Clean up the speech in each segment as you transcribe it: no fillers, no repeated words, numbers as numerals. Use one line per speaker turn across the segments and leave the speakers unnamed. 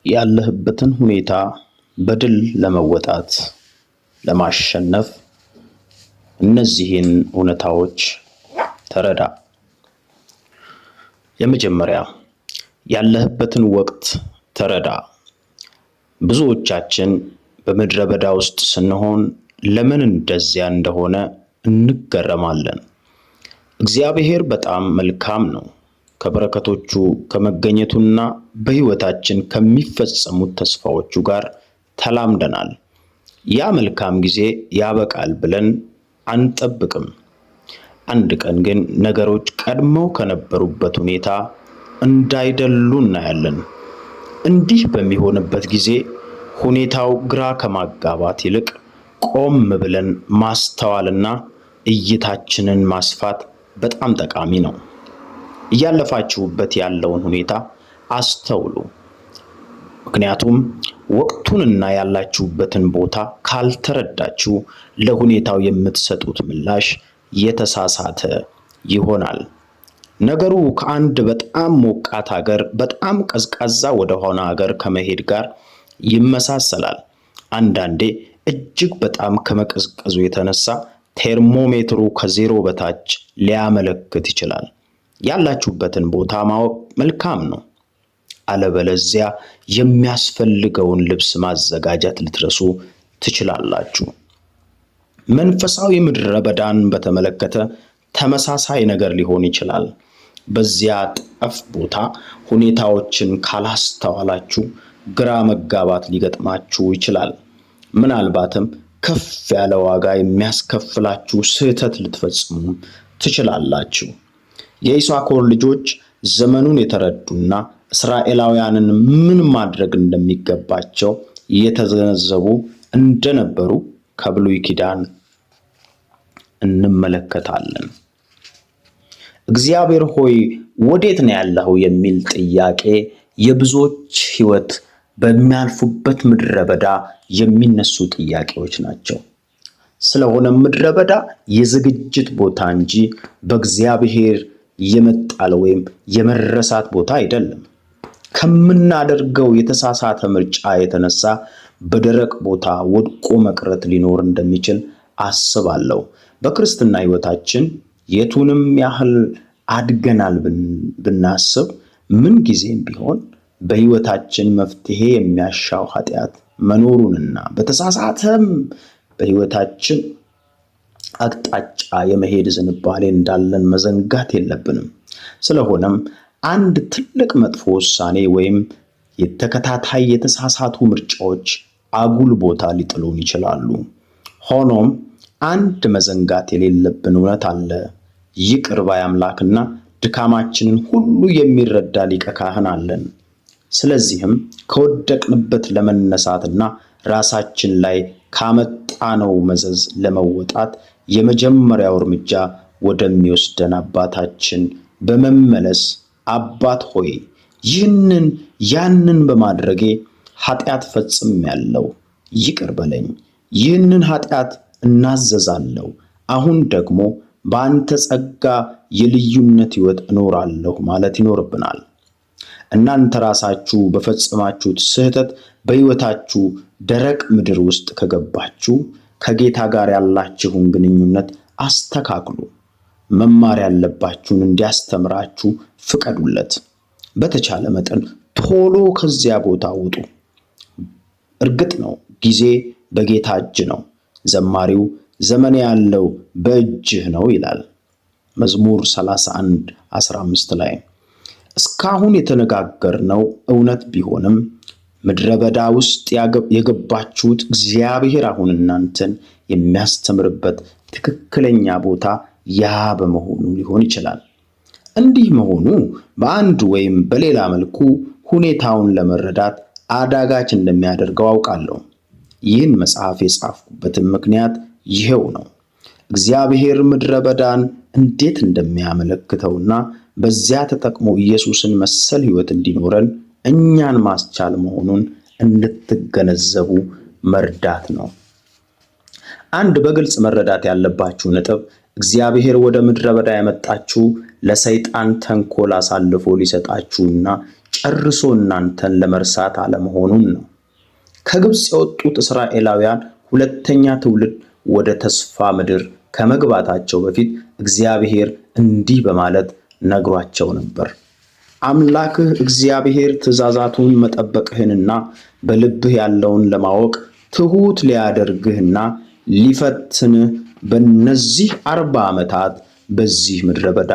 ያለህበትን ሁኔታ በድል ለመወጣት ለማሸነፍ እነዚህን እውነታዎች ተረዳ። የመጀመሪያ፣ ያለህበትን ወቅት ተረዳ። ብዙዎቻችን በምድረ በዳ ውስጥ ስንሆን ለምን እንደዚያ እንደሆነ እንገረማለን። እግዚአብሔር በጣም መልካም ነው። ከበረከቶቹ ከመገኘቱና በሕይወታችን ከሚፈጸሙት ተስፋዎቹ ጋር ተላምደናል። ያ መልካም ጊዜ ያበቃል ብለን አንጠብቅም። አንድ ቀን ግን ነገሮች ቀድመው ከነበሩበት ሁኔታ እንዳይደሉ እናያለን። እንዲህ በሚሆንበት ጊዜ ሁኔታው ግራ ከማጋባት ይልቅ ቆም ብለን ማስተዋልና እይታችንን ማስፋት በጣም ጠቃሚ ነው። እያለፋችሁበት ያለውን ሁኔታ አስተውሉ። ምክንያቱም ወቅቱንና ያላችሁበትን ቦታ ካልተረዳችሁ ለሁኔታው የምትሰጡት ምላሽ የተሳሳተ ይሆናል። ነገሩ ከአንድ በጣም ሞቃት ሀገር በጣም ቀዝቃዛ ወደሆነ ሀገር ከመሄድ ጋር ይመሳሰላል። አንዳንዴ እጅግ በጣም ከመቀዝቀዙ የተነሳ ቴርሞሜትሩ ከዜሮ በታች ሊያመለክት ይችላል። ያላችሁበትን ቦታ ማወቅ መልካም ነው። አለበለዚያ የሚያስፈልገውን ልብስ ማዘጋጀት ልትረሱ ትችላላችሁ። መንፈሳዊ ምድረ በዳን በተመለከተ ተመሳሳይ ነገር ሊሆን ይችላል። በዚያ ጠፍ ቦታ ሁኔታዎችን ካላስተዋላችሁ ግራ መጋባት ሊገጥማችሁ ይችላል። ምናልባትም ከፍ ያለ ዋጋ የሚያስከፍላችሁ ስህተት ልትፈጽሙ ትችላላችሁ። የይሳኮር ልጆች ዘመኑን የተረዱና እስራኤላውያንን ምን ማድረግ እንደሚገባቸው የተገነዘቡ እንደነበሩ ከብሉይ ኪዳን እንመለከታለን። እግዚአብሔር ሆይ ወዴት ነው ያለኸው የሚል ጥያቄ የብዙዎች ሕይወት በሚያልፉበት ምድረ በዳ የሚነሱ ጥያቄዎች ናቸው። ስለሆነ ምድረ በዳ የዝግጅት ቦታ እንጂ በእግዚአብሔር የመጣል ወይም የመረሳት ቦታ አይደለም። ከምናደርገው የተሳሳተ ምርጫ የተነሳ በደረቅ ቦታ ወድቆ መቅረት ሊኖር እንደሚችል አስባለሁ። በክርስትና ሕይወታችን የቱንም ያህል አድገናል ብናስብ ምን ጊዜም ቢሆን በሕይወታችን መፍትሄ የሚያሻው ኃጢአት መኖሩንና በተሳሳተም በሕይወታችን አቅጣጫ የመሄድ ዝንባሌ እንዳለን መዘንጋት የለብንም። ስለሆነም አንድ ትልቅ መጥፎ ውሳኔ ወይም የተከታታይ የተሳሳቱ ምርጫዎች አጉል ቦታ ሊጥሉን ይችላሉ። ሆኖም አንድ መዘንጋት የሌለብን እውነት አለ። ይቅር ባይ አምላክና ድካማችንን ሁሉ የሚረዳ ሊቀ ካህን አለን። ስለዚህም ከወደቅንበት ለመነሳትና ራሳችን ላይ ካመጣነው መዘዝ ለመወጣት የመጀመሪያው እርምጃ ወደሚወስደን አባታችን በመመለስ አባት ሆይ ይህንን ያንን በማድረጌ ኃጢአት ፈጽሜያለሁ፣ ይቅር በለኝ፣ ይህንን ኃጢአት እናዘዛለሁ፣ አሁን ደግሞ በአንተ ጸጋ የልዩነት ሕይወት እኖራለሁ ማለት ይኖርብናል። እናንተ ራሳችሁ በፈጸማችሁት ስህተት በሕይወታችሁ ደረቅ ምድር ውስጥ ከገባችሁ ከጌታ ጋር ያላችሁን ግንኙነት አስተካክሉ። መማር ያለባችሁን እንዲያስተምራችሁ ፍቀዱለት። በተቻለ መጠን ቶሎ ከዚያ ቦታ ውጡ። እርግጥ ነው ጊዜ በጌታ እጅ ነው። ዘማሪው ዘመን ያለው በእጅህ ነው ይላል መዝሙር 31:15 ላይ። እስካሁን የተነጋገርነው እውነት ቢሆንም ምድረ በዳ ውስጥ የገባችሁት እግዚአብሔር አሁን እናንተን የሚያስተምርበት ትክክለኛ ቦታ ያ በመሆኑ ሊሆን ይችላል። እንዲህ መሆኑ በአንድ ወይም በሌላ መልኩ ሁኔታውን ለመረዳት አዳጋች እንደሚያደርገው አውቃለሁ። ይህን መጽሐፍ የጻፍኩበትን ምክንያት ይሄው ነው። እግዚአብሔር ምድረ በዳን እንዴት እንደሚያመለክተውና በዚያ ተጠቅሞ ኢየሱስን መሰል ሕይወት እንዲኖረን እኛን ማስቻል መሆኑን እንድትገነዘቡ መርዳት ነው። አንድ በግልጽ መረዳት ያለባችሁ ነጥብ እግዚአብሔር ወደ ምድረ በዳ ያመጣችሁ ለሰይጣን ተንኮል አሳልፎ ሊሰጣችሁና ጨርሶ እናንተን ለመርሳት አለመሆኑን ነው። ከግብፅ የወጡት እስራኤላውያን ሁለተኛ ትውልድ ወደ ተስፋ ምድር ከመግባታቸው በፊት እግዚአብሔር እንዲህ በማለት ነግሯቸው ነበር። አምላክህ እግዚአብሔር ትእዛዛቱን መጠበቅህንና በልብህ ያለውን ለማወቅ ትሑት ሊያደርግህና ሊፈትንህ በእነዚህ 40 ዓመታት በዚህ ምድረ በዳ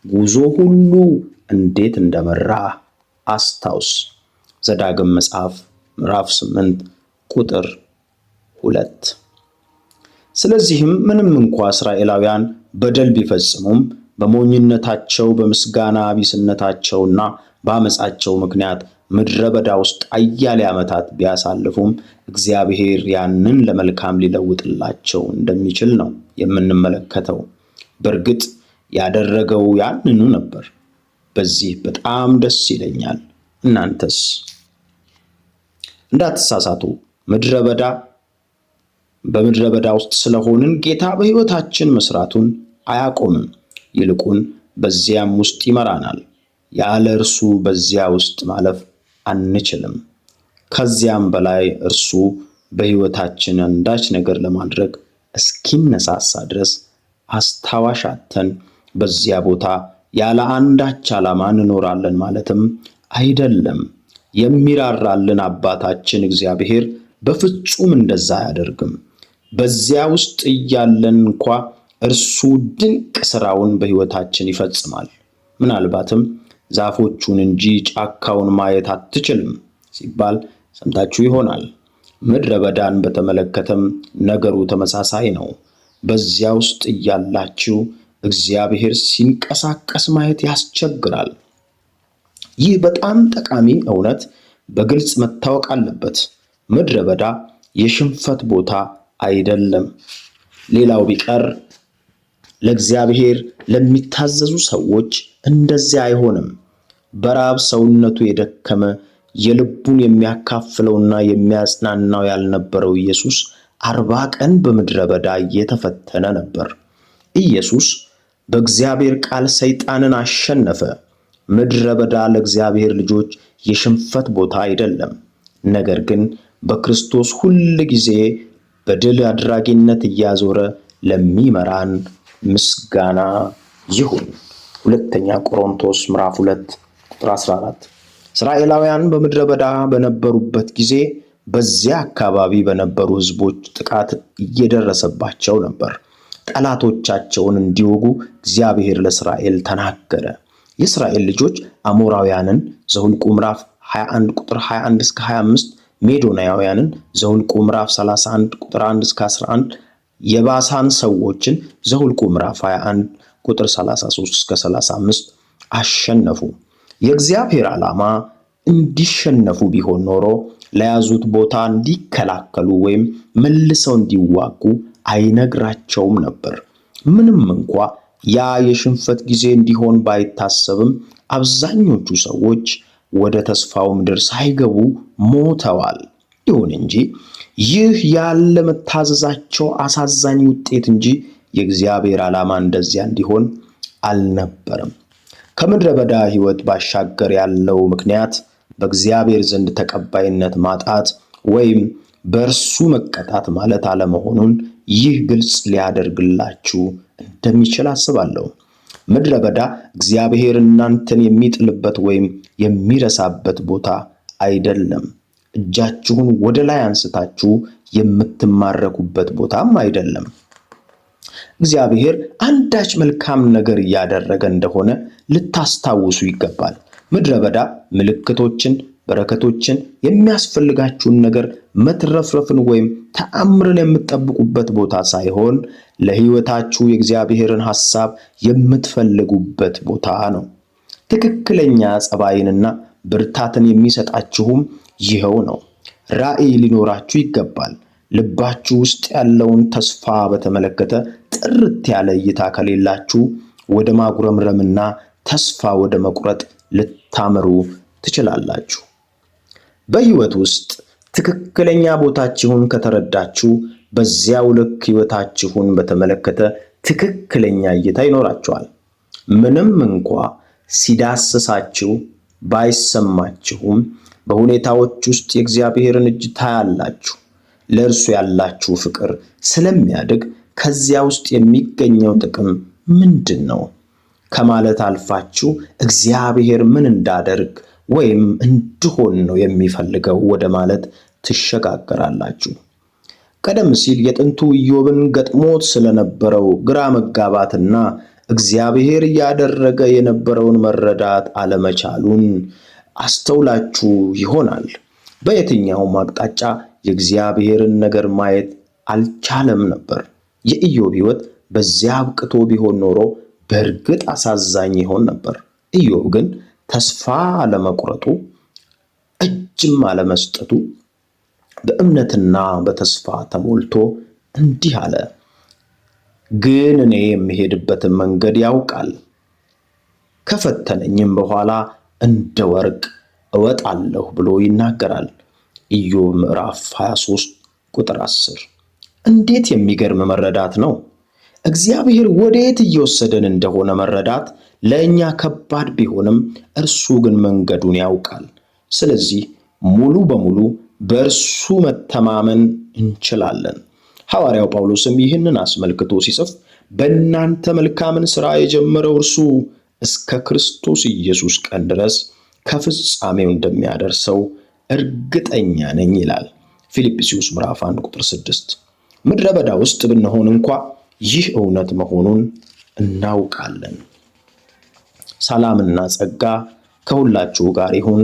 ጉዞ ሁሉ እንዴት እንደመራህ አስታውስ። ዘዳግም መጽሐፍ ምዕራፍ 8 ቁጥር 2። ስለዚህም ምንም እንኳ እስራኤላውያን በደል ቢፈጽሙም፣ በሞኝነታቸው፣ በምስጋና ቢስነታቸውና በአመፃቸው ምክንያት ምድረ በዳ ውስጥ አያሌ ዓመታት ቢያሳልፉም፣ እግዚአብሔር ያንን ለመልካም ሊለውጥላቸው እንደሚችል ነው የምንመለከተው። በእርግጥ ያደረገው ያንኑ ነበር። በዚህ በጣም ደስ ይለኛል። እናንተስ? እንዳትሳሳቱ። ምድረ በዳ በምድረ በዳ ውስጥ ስለሆንን ጌታ በሕይወታችን መስራቱን አያቆምም። ይልቁን በዚያም ውስጥ ይመራናል። ያለ እርሱ በዚያ ውስጥ ማለፍ አንችልም። ከዚያም በላይ እርሱ በሕይወታችን አንዳች ነገር ለማድረግ እስኪነሳሳ ድረስ አስታዋሽ አጥተን በዚያ ቦታ ያለ አንዳች ዓላማ እንኖራለን ማለትም አይደለም። የሚራራልን አባታችን እግዚአብሔር በፍጹም እንደዛ አያደርግም። በዚያ ውስጥ እያለን እንኳ እርሱ ድንቅ ሥራውን በሕይወታችን ይፈጽማል። ምናልባትም ዛፎቹን እንጂ ጫካውን ማየት አትችልም ሲባል ሰምታችሁ ይሆናል። ምድረ በዳን በተመለከተም ነገሩ ተመሳሳይ ነው። በዚያ ውስጥ እያላችሁ እግዚአብሔር ሲንቀሳቀስ ማየት ያስቸግራል። ይህ በጣም ጠቃሚ እውነት በግልጽ መታወቅ አለበት። ምድረ በዳ የሽንፈት ቦታ አይደለም። ሌላው ቢቀር ለእግዚአብሔር ለሚታዘዙ ሰዎች እንደዚያ አይሆንም። በራብ ሰውነቱ የደከመ፣ የልቡን የሚያካፍለውና የሚያጽናናው ያልነበረው ኢየሱስ 40 ቀን በምድረ በዳ እየተፈተነ ነበር። ኢየሱስ በእግዚአብሔር ቃል ሰይጣንን አሸነፈ። ምድረ በዳ ለእግዚአብሔር ልጆች የሽንፈት ቦታ አይደለም። ነገር ግን በክርስቶስ ሁል ጊዜ በድል አድራጊነት እያዞረ ለሚመራን ምስጋና ይሁን። ሁለተኛ ቆሮንቶስ ምዕራፍ 2 ቁጥር 14። እስራኤላውያን በምድረ በዳ በነበሩበት ጊዜ በዚያ አካባቢ በነበሩ ሕዝቦች ጥቃት እየደረሰባቸው ነበር። ጠላቶቻቸውን እንዲወጉ እግዚአብሔር ለእስራኤል ተናገረ። የእስራኤል ልጆች አሞራውያንን ዘሁልቁ ምዕራፍ 21 ቁጥር 21 እስከ 25፣ ሜዶናውያንን ዘሁልቁ ምዕራፍ 31 ቁጥር 1 እስከ 11፣ የባሳን ሰዎችን ዘሁልቁ ምዕራፍ 21 ቁጥር 33 እስከ 35 አሸነፉ። የእግዚአብሔር ዓላማ እንዲሸነፉ ቢሆን ኖሮ ለያዙት ቦታ እንዲከላከሉ ወይም መልሰው እንዲዋጉ አይነግራቸውም ነበር። ምንም እንኳ ያ የሽንፈት ጊዜ እንዲሆን ባይታሰብም፣ አብዛኞቹ ሰዎች ወደ ተስፋው ምድር ሳይገቡ ሞተዋል። ይሁን እንጂ ይህ ያለመታዘዛቸው አሳዛኝ ውጤት እንጂ የእግዚአብሔር ዓላማ እንደዚያ እንዲሆን አልነበረም። ከምድረ በዳ ሕይወት ባሻገር ያለው ምክንያት በእግዚአብሔር ዘንድ ተቀባይነት ማጣት ወይም በእርሱ መቀጣት ማለት አለመሆኑን ይህ ግልጽ ሊያደርግላችሁ እንደሚችል አስባለሁ። ምድረ በዳ እግዚአብሔር እናንተን የሚጥልበት ወይም የሚረሳበት ቦታ አይደለም። እጃችሁን ወደ ላይ አንስታችሁ የምትማረኩበት ቦታም አይደለም። እግዚአብሔር አንዳች መልካም ነገር እያደረገ እንደሆነ ልታስታውሱ ይገባል። ምድረ በዳ ምልክቶችን፣ በረከቶችን፣ የሚያስፈልጋችሁን ነገር መትረፍረፍን ወይም ተአምርን የምትጠብቁበት ቦታ ሳይሆን ለሕይወታችሁ የእግዚአብሔርን ሐሳብ የምትፈልጉበት ቦታ ነው። ትክክለኛ ጸባይንና ብርታትን የሚሰጣችሁም ይኸው ነው። ራዕይ ሊኖራችሁ ይገባል። ልባችሁ ውስጥ ያለውን ተስፋ በተመለከተ ጥርት ያለ እይታ ከሌላችሁ ወደ ማጉረምረምና ተስፋ ወደ መቁረጥ ልታመሩ ትችላላችሁ። በሕይወት ውስጥ ትክክለኛ ቦታችሁን ከተረዳችሁ፣ በዚያው ልክ ሕይወታችሁን በተመለከተ ትክክለኛ እይታ ይኖራችኋል። ምንም እንኳ ሲዳስሳችሁ ባይሰማችሁም በሁኔታዎች ውስጥ የእግዚአብሔርን እጅ ታያላችሁ። ለእርሱ ያላችሁ ፍቅር ስለሚያድግ ከዚያ ውስጥ የሚገኘው ጥቅም ምንድን ነው ከማለት አልፋችሁ እግዚአብሔር ምን እንዳደርግ ወይም እንድሆን ነው የሚፈልገው ወደ ማለት ትሸጋገራላችሁ። ቀደም ሲል የጥንቱ ኢዮብን ገጥሞት ስለነበረው ግራ መጋባትና እግዚአብሔር እያደረገ የነበረውን መረዳት አለመቻሉን አስተውላችሁ ይሆናል። በየትኛውም አቅጣጫ የእግዚአብሔርን ነገር ማየት አልቻለም ነበር። የኢዮብ ሕይወት በዚያ አብቅቶ ቢሆን ኖሮ በእርግጥ አሳዛኝ ይሆን ነበር። ኢዮብ ግን ተስፋ አለመቁረጡ፣ እጅም አለመስጠቱ በእምነትና በተስፋ ተሞልቶ እንዲህ አለ። ግን እኔ የምሄድበትን መንገድ ያውቃል፣ ከፈተነኝም በኋላ እንደ ወርቅ እወጣለሁ ብሎ ይናገራል። ኢዮብ ምዕራፍ 23 ቁጥር 10። እንዴት የሚገርም መረዳት ነው! እግዚአብሔር ወዴት እየወሰደን እንደሆነ መረዳት ለእኛ ከባድ ቢሆንም እርሱ ግን መንገዱን ያውቃል። ስለዚህ ሙሉ በሙሉ በእርሱ መተማመን እንችላለን። ሐዋርያው ጳውሎስም ይህንን አስመልክቶ ሲጽፍ በእናንተ መልካምን ሥራ የጀመረው እርሱ እስከ ክርስቶስ ኢየሱስ ቀን ድረስ ከፍጻሜው እንደሚያደርሰው እርግጠኛ ነኝ ይላል። ፊልጵስዩስ ምዕራፍ 1 ቁጥር 6። ምድረ በዳ ውስጥ ብንሆን እንኳ ይህ እውነት መሆኑን እናውቃለን። ሰላምና ጸጋ ከሁላችሁ ጋር ይሁን።